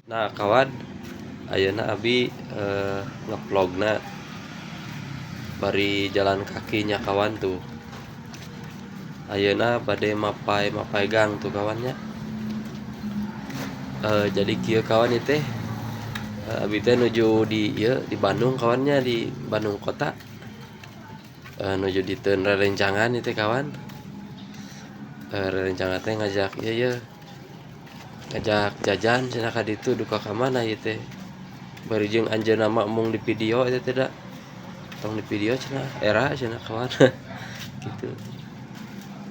Nah kawan, ayeuna abi ngevlogna bari jalan kakinya kawan tuh. Ayeuna bade mapay gang tuh kawannya. Jadi kieu kawan ieu teh abi teh nuju di ieu di Bandung kawannya, di Bandung kota. Nuju diteun rerencangan ieu teh kawan. Rerencangan teh ngajak ieu ye. Ngajak jajan cenah ka ditu duka ka mana ieu teh. Bari jeung anjeunna mah embung di video eta teh da. Tong di video cenah era cenah kawan. Gitu.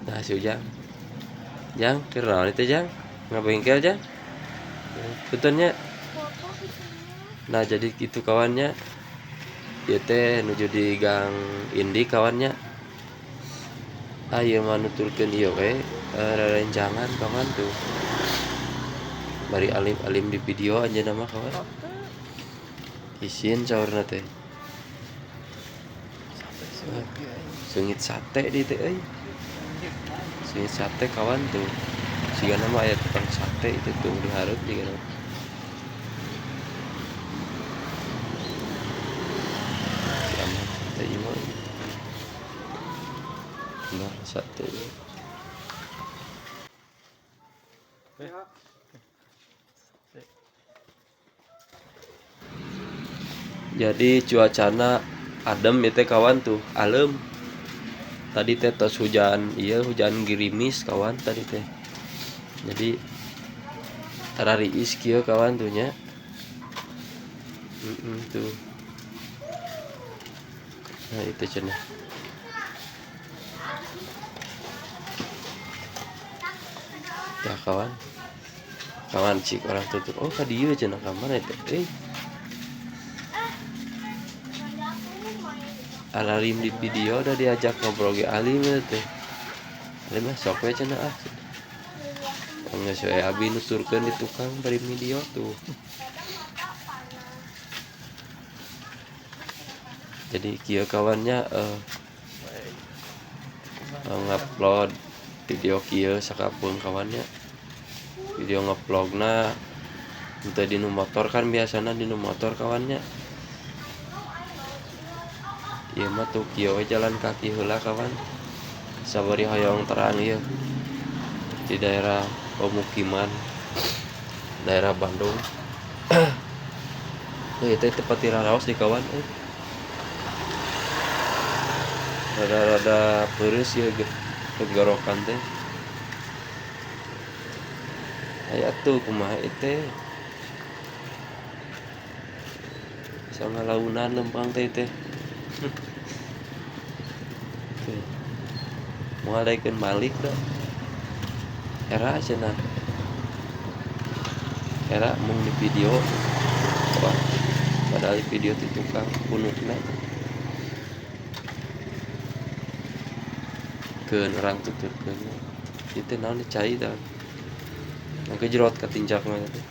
Nah si Ujang. Jang, keur naon ieu teh Jang? Ngabengkel Jang? Puntennya. Nah jadi gitu kawannya. Ieu teh nuju di Gang Indi kawannya. Ah ieu mah nuturkeun ieu we rerencangan kawan tuh. Bari alim-alim di video anjeunna mah kawan. Isin saurna teh. Seungit sate di teh euy. Seungit sate kawan tuh. Sigana mah aya tukang sate itu tuh di hareup jigana. Si aman sate ieu mah. Nah, sate. Jadi cuacana adem ieu teh kawan tuh, alem. Tadi teh tos hujan, iya hujan gerimis kawan tadi teh. Jadi rariis kieu kawan tuh nya. Tuh. Nah itu cenah. Ya kawan. Kawan cik orang tutup. Oh ka dieu cenah ka mana teh? Alalim di video udah diajak ngobrol ge alim eta teh. Alim mah sok we cenah ah. Geus we abi nuturkeun di tukang bari video tuh. Jadi kieu kawannya ngupload video kieu sakapeung kawannya. Video ngevlogna henteu dinu motor kan biasana dinu motor kawannya. Ieu mah tuh kieu we jalan kaki heula kawan. Sabari hoyong terang ieu di daerah pemukiman daerah Bandung. Ieu teh tempat raraos di kawan euy. Rada-rada peureus ieu tenggorokan teh. Aya tuh kumaha ieu teh. Sama launan lempang teh teh. Tuh. Moal daekeun balik da. Era cenah. Era mung di video. Wah, padahal di video ti tukang punukna. Keun urang tuturkeun. Ieu teh naon cai tah. Engke jerot katincak mah teh.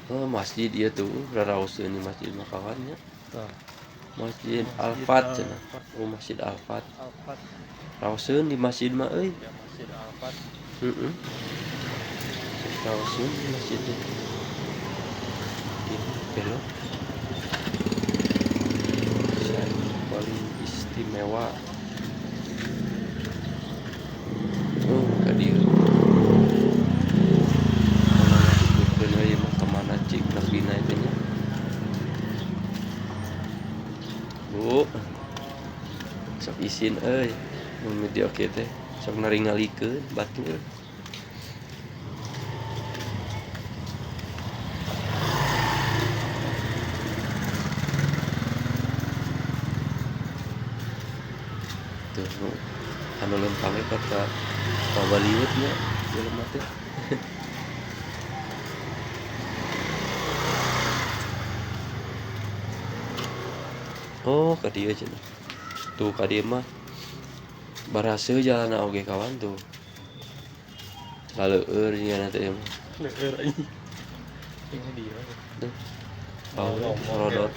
Oh, masjid ieu tuh raraoseun di masjid mah kawannya. Tah. Masjid Al-Fat cenah. Oh, Masjid Al-Fat. Al-Fat. Raoseun di masjid mah euy. Ya, Masjid Al-Fat. Heeh. Raoseun di masjid teh. Ieu belok. Paling istimewa. Oh, ka dieu. Tuturkeun we ieu mah ka mana cik nepina teh nya. Bu. Sok isin euy. Mun video kieu teh sok naringalikeun batur. Tuh nu anu lempang ge kata pabaliut nya jelema teh. Oh, ka dieu cenah. Tuh ka dieu mah baraseuh jalanna oge kawan tuh. Laleueur jigana teh ieu mah. Leueur anjing. Ini dia. Duh. Oh, rodot.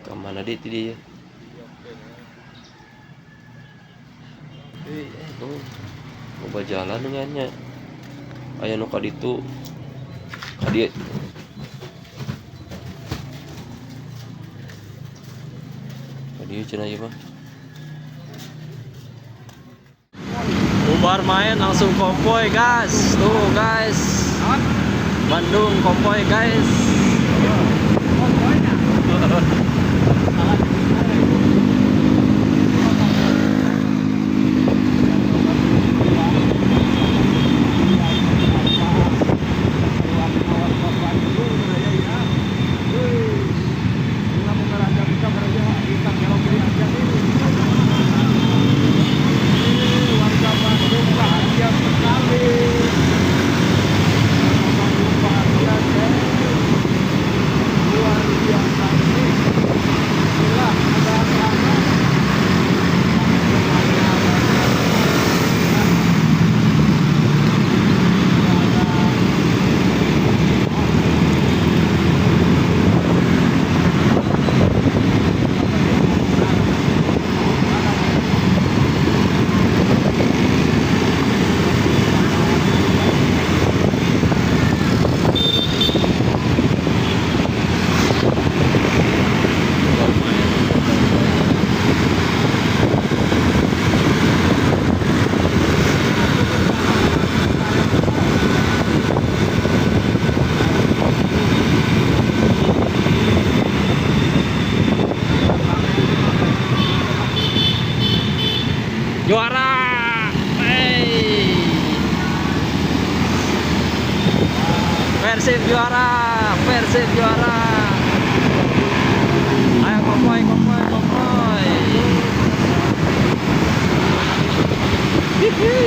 Ka mana deui ti dieu? Oh. Loba jalan nya. Aya nu ka ditu. Ka dieu. Ka dieu cenah ieu mah. Bubar main langsung kompoi guys. Tuh guys. Bandung kompoi guys. Juara. Hey. Persib juara, Persib juara. Ayo kompoi, kompoi, kompoi. Hihi.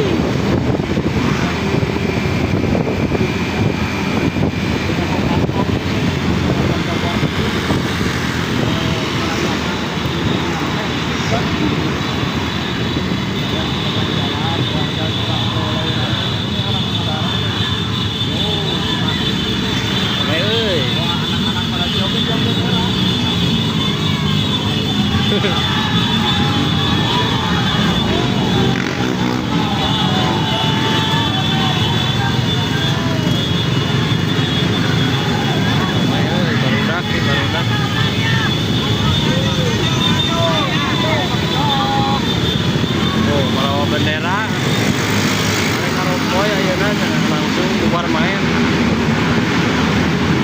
Bendera mereka rompoy ayeuna langsung bubar main,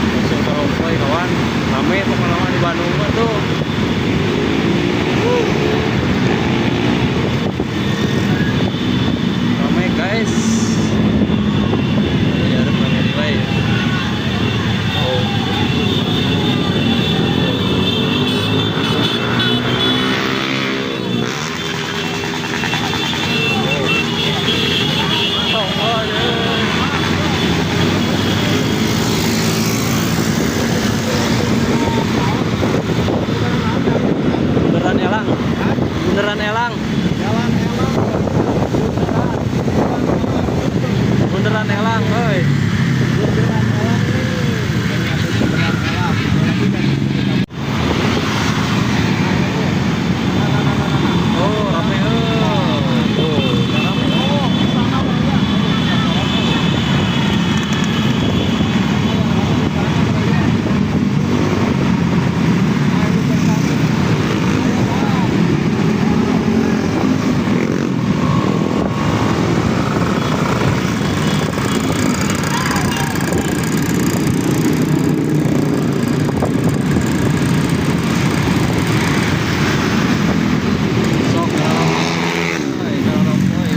langsung ke rompoy kawan. Rame pokoknya di Bandung mah tuh. Rame guys. Ya ada rame di wae. Oh. Bundaran Elang. Bundaran Elang. Jalan Elang. Bundaran Elang, oi. Bundaran Elang nih. Bundaran Elang. Oh, rame oh. Tuh, rame. Oh, sana banyak. Sok rompoy,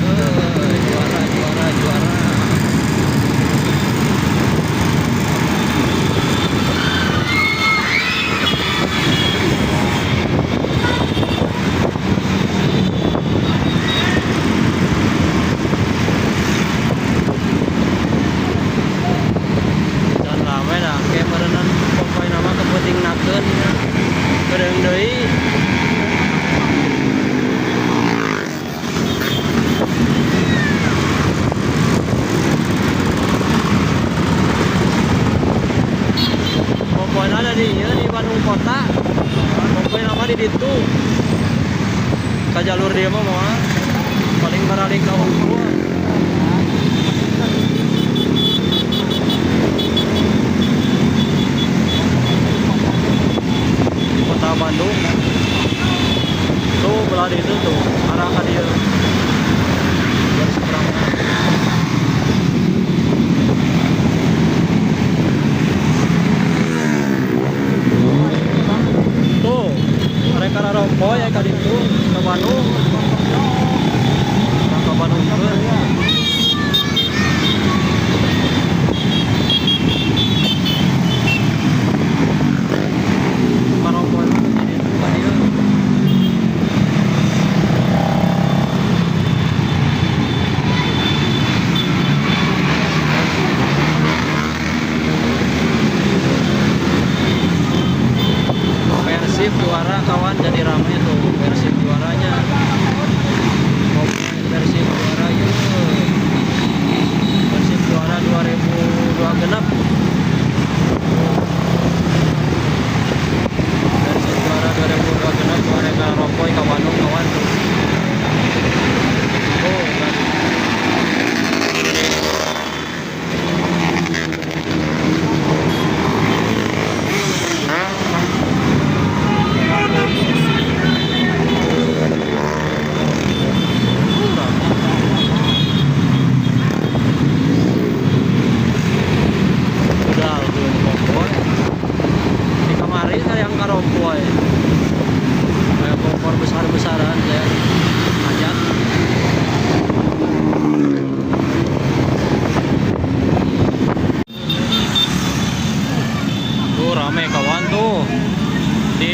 juara, juara, juara. Jangan rame dah, kayak merenan pokoknya nama kepenting nakeun beureung deui. Pokoknya ada di ieu di Bandung kota. Pokoknya nama di ditu. Ka jalur dia mah moal. Paling baralik ka unggul.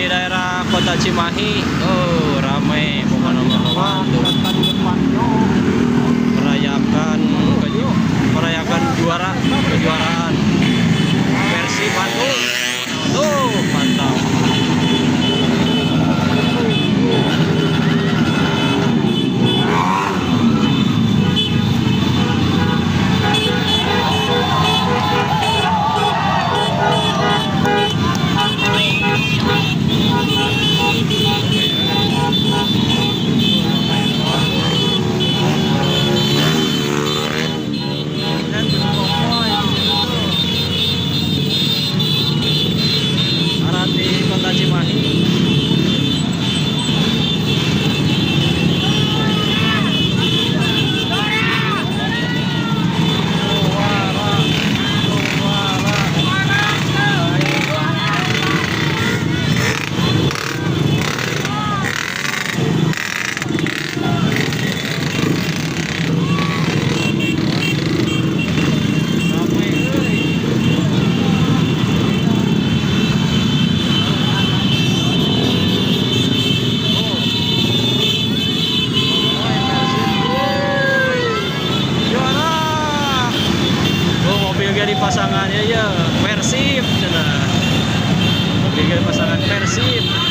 daerah Kota Cimahi. Oh, rame pokoknya mah tuh. Merayakan merayakan juara kejuaraan Persib Bandung. Tuh, mantap. Dan konvoy gitu. Arah di Kota Cimahi. Juara, juara. Rame euy. Oh. Konvoy Persib. Juara. Oh, mobil ge di pasangannya ya Persib cenah. Mobil ge pasangan Persib.